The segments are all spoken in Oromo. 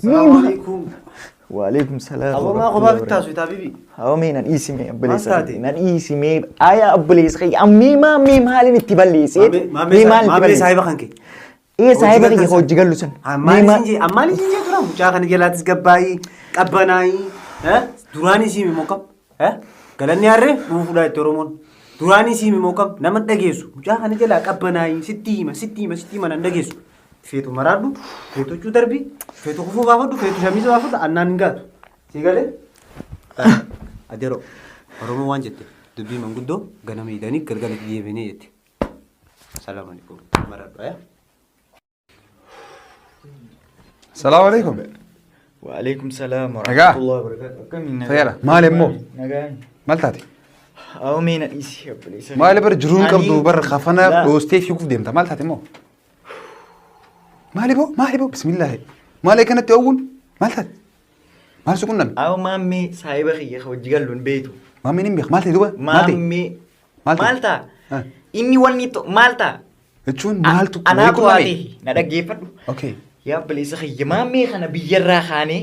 Salaamu alaikum. Waalaikum salaam. Aboo maa kophaa fittaasu itaa bibi. Hawa mee nan dhiisi mee obboleessa Maal taate? kiyya. Nan dhiisi mee ayaa obboleessa kiyya. Ammee maa mee maalin itti balleessee? Mee Maammee maalin itti balleesse? saahiba kan kee. Ee saahiba Hojii kiyya galtan hojii gallu san. Mee Ammaan maal isin jee ammaan isin jee tura mucaa kana jalaatis gabbaayii qabbanaayii duraan isii mimoo kam galanni harree dhuufuudhaa itti Oromoon duraan isii mimoo kam nama hin dhageessu mucaa kana jalaa qabbanaayii sitti hima sitti hima sitti hima nan dhageessu feetu maraadhu feetu huccuu darbii feetu kufuu baafadhu feetu shamiisa baafadhu annaan hin gaatu sii galee adeero Oromoo waan jette dubbii manguddoo ganama hidhanii galgala itti deebinee jette. Salaam alaikum maradhu aya. Salaamu alaikum. Waalaikum salaam wa Nagaa. rahmatullahi wa barakatuh. Akkamiin nagaa? Fayyaadha. Maali immoo? Nagaa. Maal taate? Hawa mee na dhiisi obboleessa. Maali bar jiruun qabdu bar kafana Laa. dhoostee fiiguuf deemta. Maal taate immoo? Maali boo? Maali boo? Bismillaahi. Maali akkanatti oowwuun? Maal taate? Maal si qunname? Hawa maammee saahiba kiyya ka hojii gallu hin beektu. Maammeen hin beeku. Maal ta'e duuba? Maal ta'e? Maammee. Maal ta'e? Maal ta'a? Ah. Inni wanni maal ta'a? Jechuun maaltu Anaatu wayii haa qunname? ta'e na dhaggeeffadhu. Okay. Yaa obboleessa kiyya maammee kana biyyarraa kaanee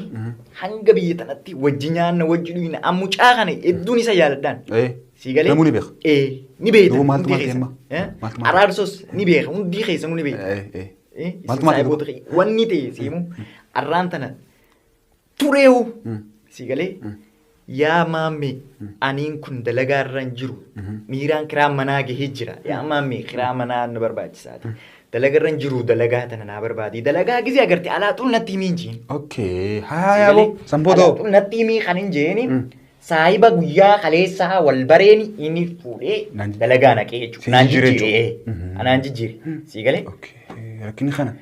hanga biyya tanatti wajji nyaanna wajji dhuyna an mucaa kana hedduun isa jaaladhaan. Eh. Sii galee? Namuu ni beeka. Ee ni beekta. Duuba maaltu hundi maal ta'e keessan. amma? Eh? Maaltu maal ta'e? Araarsos ni beeka hundi keessanuu ni beekta. Eh, eh. Eh, isin Maaltu maal ta'e saahiboota kiyya. Wanni ta'e siimu arraan tana tureewu sii galee yaa maammee aniin kun dalagaa irra hin jiru miiraan kiraa manaa gahee jira yaa maammee kiraa manaa nu barbaachisaati dalagaa irra hin jiru dalagaa tana naa barbaadi dalagaa gizee agarte alaaxuun natti himii hin jeen. Okay. Haa yaa boo. San booda hoo? Alaaxuun natti himii kan hin jeeni saahiba guyyaa kaleessaa wal bareeni inni fuudhee Naan dalagaa naqee jechuudha. Si Naan jijjiire jijjiire. jechuudha. Anaan jijjiire. Sii galee? Okay. Rakkinni kana.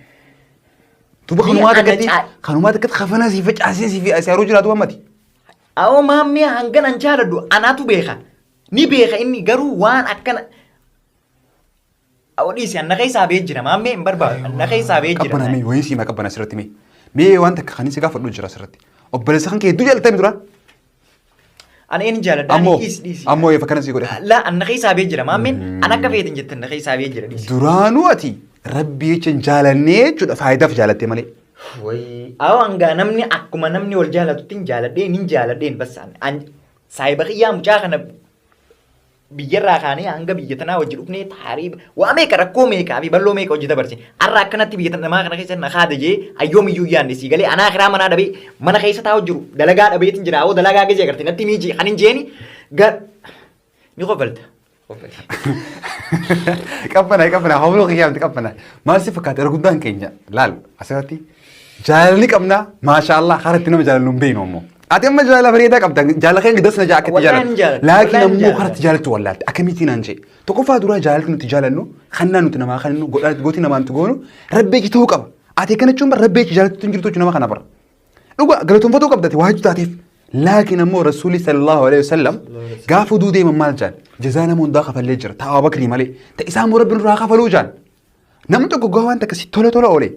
Duuba Biyya kanumaa ana takkatti kanumaa takkatti kafana sii facaasee sii fi asii jiraatu ammati. Awoo maammee hangan an jaaladhu anaatu beeka. Ni beeka inni garuu waan akkana. Awoo dhiisi anna keessaa bee jira maammee hin barbaadu anna keessaa bee jira. Qabbana mee wayii siima qabbana asirratti mee. Mee waan takka kan si gaafadhu jira asirratti. Obboleessa kan kee hedduu jaallatame dura. Ana eenyu jaaladha ani Ammoo dhiisi dhiisi. ammoo eefa kana sii godhe. Laa anna keessaa bee jira maammeen an akka feetin jette anna keessaa bee jira dhiisi. Duraanuu ati rabbii jecha hin jaalannee jechuudha faayidaaf jaalattee malee. Wayii awoo hangaa namni akkuma namni wal jaalatutti hin jaaladheen hin jaaladheen bas an saahiba kiyyaa mucaa kana biyyarraa kaanee hanga biyya tanaa wajji dhufnee taarii waa meeqa rakkoo meeqaa fi balloo meeqa hojii dabarse har'a akkanatti biyya tana namaa kana keessa na kaada jee ayyoom iyyuu yaadne sii galee anaa kiraa manaa dhabee mana keessa taa'u jiru dalagaa dhabeetiin jira hoo dalagaa gizee agarte natti miijii kan hin jeeni gar ni kofalta. Qabbana qabbana hawloo kiyyaamti qabbana maal si fakkaata erga guddaan keenya laal asirratti jaalalli qabna maashaallah karaa itti nama jaalallu hin beeknu ammoo. Ati amma jaalala bareedaa qabda jaalala kee das na jaa akkatti Wallahi hin jaalattu. jaaladha. Laakiin Wallahi hin ammoo jaaladha. karaa itti jaalattu wallaalte akkamitti naan jee. Tokkoffaa duraa jaalalli nuti jaalannu kannaa nuti namaa kennu godhaa gootii namaa nuti goonu rabbeechi ta'uu qaba. Ati akkana jechuun bara rabbeechi jaalattu hin jirtu jechuun nama kana bara. Dhugaa galatoonfatuu qabda ati waa hedduu taateef. Laakiin ammoo Rasuulli sallallahu alaihi wasallam gaafa oduu deeman maal jaan? Jazaa nama hundaa kafallee jira. Ta'a Abubakrii malee. Ta isaa immoo Rabbi nurraa kafaluu jaan. Namni tokko gaafa waan takka si tola tola oole.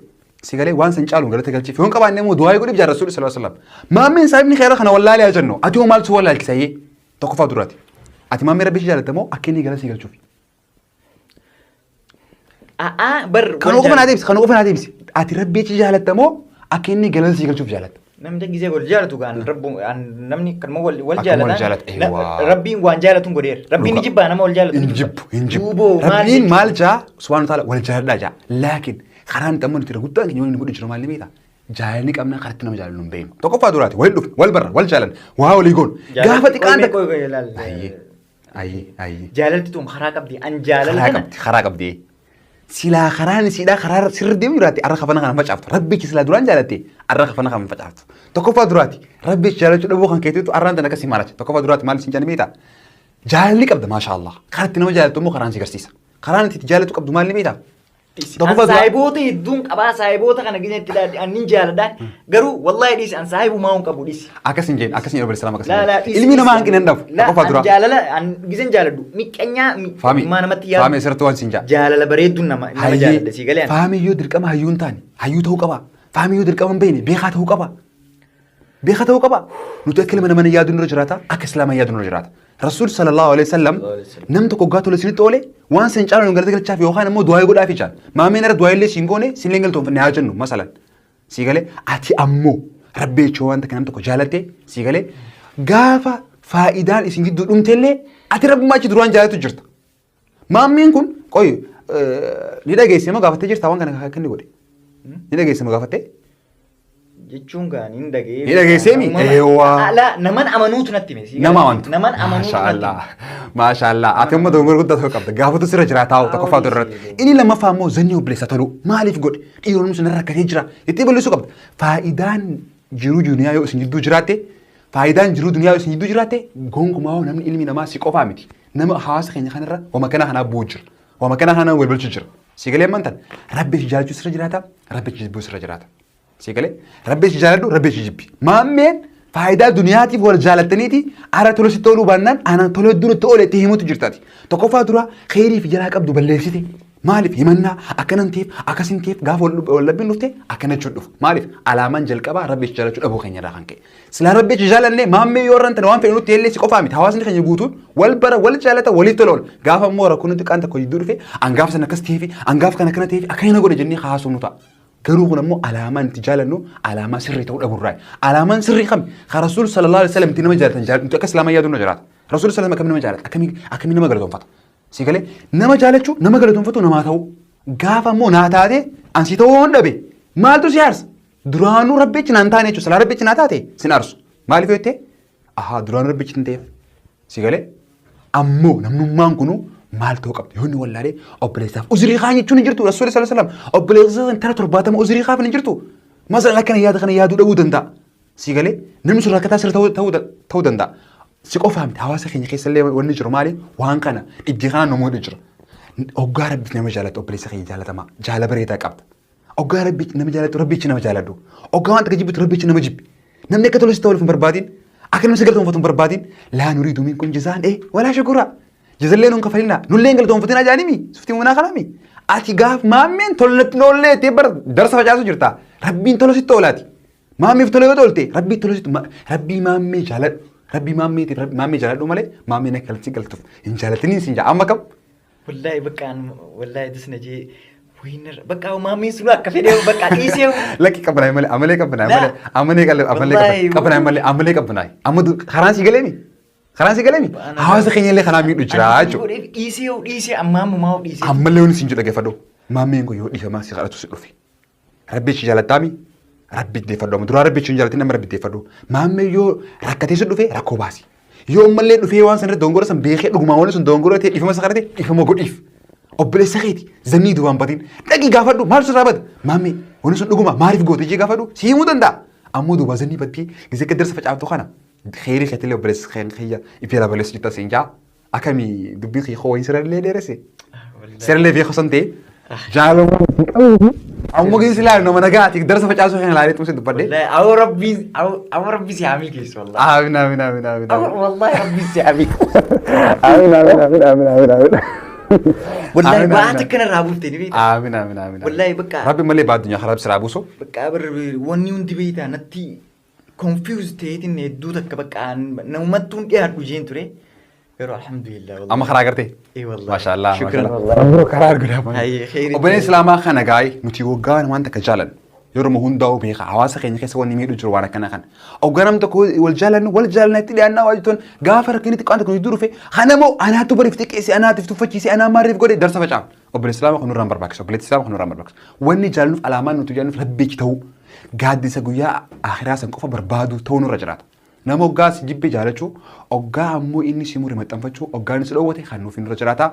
Si galee waan san caalu galata galchiif. Yoo hin qabaanne immoo du'aa godhiif jaan Rasuulli sallallahu alaihi wasallam. Maammeen saahibni khayra kana wallaalee haa jennu. Ati hoo maal si wallaalchisa yee? Tokkoffaa duraati. Ati maammee Rabbi si jaalatta moo akka inni galata si galchuufi? A'aa bar Kan wal qofa naa jaalatu. deebisi, kan qofa naa deebisi. Ati rabbi achi jaalatta moo akka inni galata sii galchuuf jaalatta? Namni gisee wal jaalatu gaan rabbu an namni kanuma wal wal Akkuma wal jaalatan jaalata, eewwaa. rabbiin waan jaalatuun godheera. Rabbiin ni Dhugaa. jibbaa nama wal jaalatu. ni Hin jibba. jibbu, hin jibbu. Duuboo maal Rabbiin jechuudha? maal jaa subhaanahu wa ta'ala wal jaaladhaa jaa. Laakiin karaan itti amma nuti irra guddaan keenya waliin godhu jiru maal ni beektaa? Jaalalli qabna karatti nama jaalallu hin beeknu. Tokkoffaa duraati wal dhufne, wal barra, wal jaalanna, waa walii goonu. Gaafa xiqqaan Qoy, takka. qoy, qoy, ilaal. Ayyee, ayyee, ayyee. Jaalalti tun karaa qabdi. An jaalala Karaa tana qabdi, karaa qabdi. Silaa karaan isiidhaa karaa sirri deemu jiraate arra kafana kana facaaftu. Rabbichi silaa duraan jaalatte arra kafana kana facaaftu. Tokkoffaa duraati rabbichi jaalachuu dhabuu kan keetiitu arraan tana akkasii maalacha. Tokkoffaa duraati maal isin jedhanii beektaa? Jaalalli qabda maashaa Allah. Karaa itti nama jaalattu immoo karaan si garsiisa. Karaan itti jaalatu qabdu maal ni beektaa? An saahiboota hedduun qabaa saahiboota kana gizee itti ilaalle an nin jaaladhaan garuu wallaahi dhiisi an saahibumaa hin qabu dhiisi. Akkas hin jeen akkas hin jedhu salaam akkas hin Laa laa jeen. dhiisi. Ilmi namaa hanqina hin dhabu. Laa Tokkoffaa an duraa. jaalala an gizeen jaaladhu miqqanyaa Faami. maa namatti yaadu. Faami asirratti waan siin jaa. Jaalala bareedduun nama nama jaaladha sii galee an. Faami yoo dirqama hayyuu hin taane hayyuu ta'uu qaba. Faami yoo dirqama hin beekne beekaa ta'uu qaba. Beekaa ta'uu qaba. Nuti akka ilma namaa yaadu nurra jiraata akka islaamaa yaadu nurra jiraata. Rasuul sallallahu alaihi wasallam nam tokko ggaa tole isinitti oole waan san caalu nu galata galchaaf yookaan immoo du'aa godhaaf jaan. Maameen irra du'aa illee siin goone siin illee galtoonfanne haa jennu masalan. Sii galee ati ammoo rabbi jechuu wanta kana tokko jaalatte sii galee gaafa faayidaan isin gidduu dhumtellee ati rabbummaa achi duraan jaalatu jirta. Maammeen kun qoy ni dhageesse moo gaafattee jirta waan kana akka inni godhe? Ni dhageesse moo gaafattee? Jechuun gaa ni dhagee. Ni dhageessee mi? Eewwaa. Ala naman amanuutu natti hime. Nama amantu. Naman amanuutu natti hime. Maashaallah. Maashaallah. Ati amma dogongora guddaa tokko qabda. Gaafatu sirra jira taa'u tokkoffaa irratti. Inni lammaffaa immoo zanni obboleessa tolu. Maaliif godhe? Dhiironni sun irra rakkatee jira. Itti balleessuu qabda. Faayidaan jiruu duniyaa yoo isin jidduu jiraatte faayidaan jiruu duniyaa yoo isin jidduu jiraatte gonkumaa namni ilmi namaa si qofaa miti. Nama hawaasa keenya kanarra wama kana kanaa bu'u jira. Wama kana kanaa wal bulchu jira. Si galee ammaan tan rabbi si jaalachuu sirra jiraata rabbi si jibbuu sirra jiraata. Si galee rabbi si jaaladhu rabbi si jibbi. Maammeen faayidaa duniyaatiif wal jaalattaniiti ara tola sitti ooluu baannaan ana tola hedduu nutti oole itti himutu jirtaati. Tokkoffaa dura kheyrii fi jalaa qabdu balleessite. Maaliif himannaa akkanan ta'eef akkasin ta'eef gaafa wal dhabbiin dhufte akkana jechuun dhufu. Maaliif alaamaan jalqabaa rabbi si jaalachuu dhabuu keenya irraa kan ka'e. Silaa rabbi si jaalannee maammee yoo irraan tana waan fedhe nutti illee si qofaa miti hawaasni keenya guutuun wal bara wal jaalata waliif tola oola. Gaafa immoo rakkoon nuti xiqqaan tokko jidduu dhufe angaaf sana akkas ta'eefi angaaf kana akkana ta'eefi akkana godhe jennee haasofnu ta'a. Garuu kun ammoo alaamaan itti jaalannu alaamaa sirrii ta'uu dhabuurraa. Alaamaan sirrii kami? Kan Rasuul sallallahu alaihi wasallam itti nama jaalatan jaalatu nuti akka Islaamaa yaaduu nu jiraata. Rasuul sallallahu alaihi wasallam akkamiin nama jaalata? Akkamii akkamii nama galatoonfata? Si galee nama jaalachuu nama galatoonfatu namaa ta'uu. Gaafa immoo naa taate ansii ta'uu waan dhabe maaltu si aarsa? Duraanuu rabbichi naan taane jechuudha. Silaa rabbichi naa taate sin aarsu. Maaliif yoo jettee? Ahaa duraanuu rabbichi hin ta'eef. Si galee ammoo namnummaan kunuu maal ta'uu qabdi? Yoo inni wallaalee obboleessaaf uzrii kaan jechuun hin jirtu. Rasuulli sallallahu alaihi wasallam obboleessa san tara 70 uzrii kaaf hin jirtu. Masalan akkana yaada kana yaaduu dhabuu danda'a. Si galee namni sun rakkataa sirra ta'uu danda'a. Si qofaa miti hawaasa keenya keessallee wanni jiru maali? Waan kana dhibdee kanaan namoota jira. Hoggaa rabbi nama jaalatu obboleessa keenya jaalatamaa jaala bareedaa qabda. Hoggaa rabbi nama jaalatu rabbichi nama jaaladhu. Hoggaa waan takka jibbitu rabbichi nama jibbi. Namni akka tolu si ta'uuf hin barbaadin. Akka namni si galatoonfatu hin barbaadin. Laa nuriidu minkum jazaan ee walaa shukuraa. Jazallee nun kafalinaa. Nullee hin galatoonfatinaa jaanimi. Suftii munaa kanaami. Ati gaaf maammeen tola natti noollee ettee bar darsa facaasu jirta. Rabbiin tola sitti oolaati. Maammeef tola yoo tolte rabbii tola sitti rabbii maammee jaaladhu. Rabbii maammeetiif maammee jaaladhu malee maammeen akka galchi galtuuf hin jaalatiniin sin jaa amma kam. Wallahi bakka an wallahi disna jee wayinar bakka maammeen sun akka fedhe bakka dhiisee. Lakki qabbanaay malee amalee qabbanaay malee amalee amalee qabbanaay malee amalee qabbanaay amma karaan si galeemi karaan si galeemi hawaasa keenya illee kanaa miidhu jira jechuudha. Dhiisee dhiisee ammaa ammumaa dhiisee. Ammallee wanni sin jedhu dhaggeeffadhu maammeen kun yoo dhiifamaa si kadhatu si dhufe. Rabbichi jaalattaami rabbi deeffadhu amma duraa rabbichi hin jaalatin nama rabbi deeffadhu maammee yoo rakkatee si dhufe rakkoo baasi yoo ammallee dhufee waan sanarra dongora san beekee dhugumaan wanni sun dongora ta'e dhiifama isa kadhate dhiifama godhiif obboleessa keeti zannii duubaan batin dhaqi gaafadhu maal sirraa bada maammee wanni sun dhuguma maaliif goote jee gaafadhu si himuu danda'a ammoo duubaa zannii battee gisee akka darsa facaaftu kana kheyrii keetillee obboleessa kiyya ifi balleessu jirta siin jaa Akami dubbiin kiyya koo wayin sirallee dheeresse. Sirallee beeku san ta'e jaalala qabu. Ammoo gadi silaa nama nagaati darsa facaasuu kan ilaalee xumse dubbadhe. Wallahi awoo rabbii awoo rabbii si haa milkeessu wallahi. Aamin aamin aamin aamin. Awoo wallahi rabbii si haa milkeessu. Aamin aamin aamin aamin aamin aamin. Wallahi baata akkana irraa buufte ni beekta. Aamin aamin aamin. Wallahi bakka. Rabbi malee baa addunyaa karaa siraa buusu. Bakka bar wanni hundi beektaa natti confused ta'eetiin hedduu takka bakka namumattuun dhiyaadhu jeen ture. Garuu alhamdulillah. wallahi. Amma karaa agartee? Eh, wallahi. Maashaallah. Shukran maashaallah. wallahi. Rabbi karaa arguudhaaf. Hayyee, kheyri. Obboleen Islaamaa kana gaa'ee nuti waggaa waan takka jaalannu. Yeroo hundaa'u beeka hawaasa keenya keessa wanni miidhu jiru waan akkana kana. Oggaa namni tokko wal jaalannu wal jaalanna itti dhiyaannaa waa jettuun gaafa rakkinni xiqqaan tokko jidduu dhufe kanamoo anaatu bariif xiqqeesse anaatiif tuffachiise anaa maariif godhe darsa facaaf. Obboleessi Islaamaa kun nurraan barbaachisa. Obboleessi Islaamaa kun nurraan barbaachisa. Wanni jaalannuuf alaamaan nuti jaalannuuf rabbichi ta'uu gaaddisa guyyaa akhiraa san qofa barbaadu ta'uu nurra jiraata. Nama oggaa si jibbe jaalachuu, oggaa ammoo inni si mure maxxanfachuu, oggaa inni si dhoowwate kan nuuf nurra jiraata.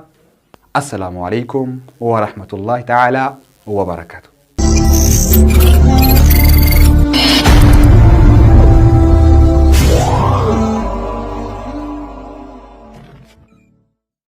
Assalaamu alaikum wa rahmatullahi ta'ala wa barakaatu.